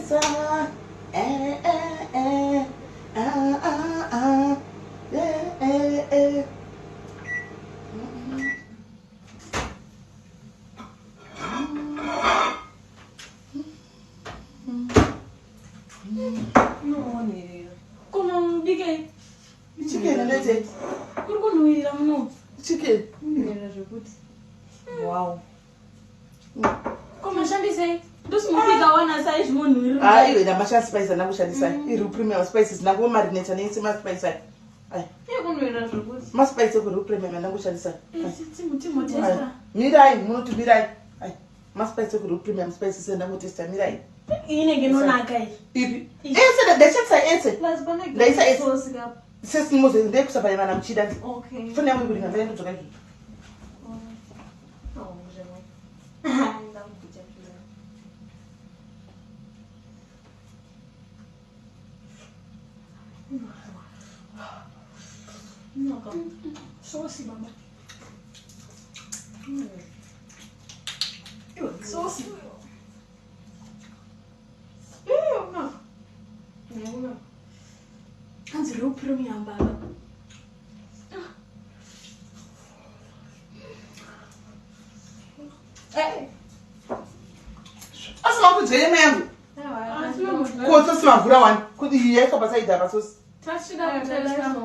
Sa, eh, eh, eh, ah, ah, ah, eh, eh, eh. Unoonherera. Kono mubikei? Chicken nete. Kuri kunhuwirira muno. Chicken. Unhuwirira zvekuti. Wow. Ko mashandisei? Ndosimubika wana sai zvinonhuwirira. Ah, iwe ndamasha spice andakushandisa. Iri premium spices ndakumarinate nese ma spice aya. Aya. Iye kunhuwirira zvekuti. Ma spice ekuri premium andakushandisa. Timotesta. Mirai, munoti mirai. Aya. Ma spice ekuri premium spices andakutesta mirai. Inenge inonaka iyi. Ipi? Ese ndashandisa ese. Plus pane Ndaisa ese. sauce kapa. Sesi mozo ndekusa pane vana muchida. Okay. Foni yangu ikuringa mbere ndodzoka izvi. Oh, zvemo. Ndakubucha zvino. Naka. Sosi baba. Sosi. Hanzi real premium baba. Eh. Asi makudya nyama yangu. Ko sosi mavhura wani. Kuti iyi yaiswa pasaidi apa sosi. Tasvika kutesta.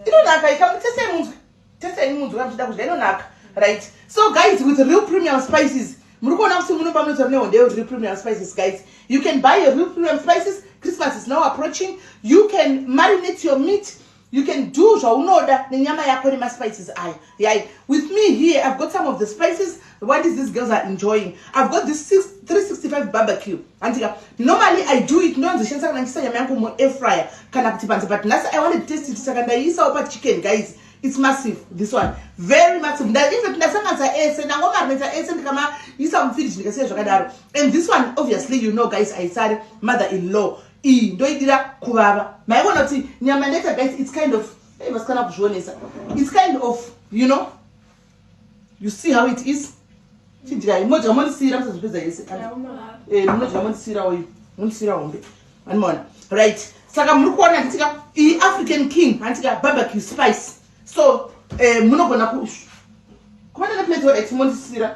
Inonaka ikamutesai munzwe. Tesai munzwe kana muchida kudya inonaka. Right. So guys with Real Premium Spices muri kuona kuti munopa munotora nehonde Real Premium Spices guys. You can buy your Real Premium Spices. Christmas is now approaching. You can marinate your meat. You can do zvaunoda nenyama yako nemaspices aya. Yai. With me here I've got some of the spices what is these girls are enjoying. I've got this 365 barbecue. Andika normally I do it ndonzoshandisa kana ndichisa nyama yangu mu air fryer kana kuti panze, but nhasi I wanted to test it, saka ndaiisawo pachicken guys. It's massive, this one, very massive. In fact ndasanganisa ese, ndangomarineta ese, ndikamaisa mufiriji, ndikasiya zvakadaro. And this one obviously, you know guys, aisari mother in law iyi ndoidira kuvava. Maigona kuti nyama ndaita guys, it's kind of, hey, vasikana kuzvionesa, it's kind of, you see how it is. Chidyai, modya mondisiyira, musazopedza yese. Munodya mondisiyirawo, iyo mondisiyira hombe, animaona? Right, saka muri kuona nditika iyi African King, handitika barbecue spice. So munogona ku kuva neplate, right, mondisiyira.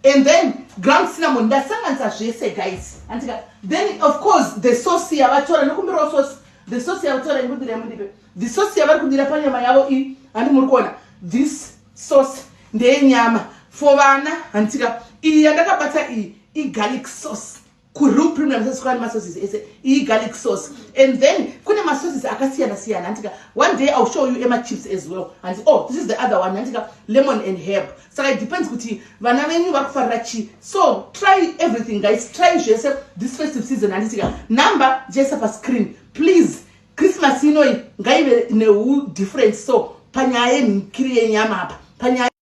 And then ground cinnamon, ndasanganisa zvese guys, handitika? Then of course the sauce yavatora, nokumbirawo sauce, the sauce yavatora, ingudira mundipe the sauce yavari kudira panyama yavo iyi, handi muri kuona? This sauce ndeyenyama for vana, handitika? Iyi yandakabata iyi igarlic sauce. KuReal Premium sauce kwane masauces ese. Iyi garlic sauce, and then kune masauces akasiyana siyana, handitika? One day I'll show you emachips as well. Handi, oh, this is the other one, handitika? Lemon and herb. Saka it depends kuti vana venyu vari kufarira chii. So try everything guys, try zvese this festive season, handitika? Number ndichaisa pascreen, please. Christmas inoi ngaive neudifference. So panyaya yenhikiri yenyama apa, panyaya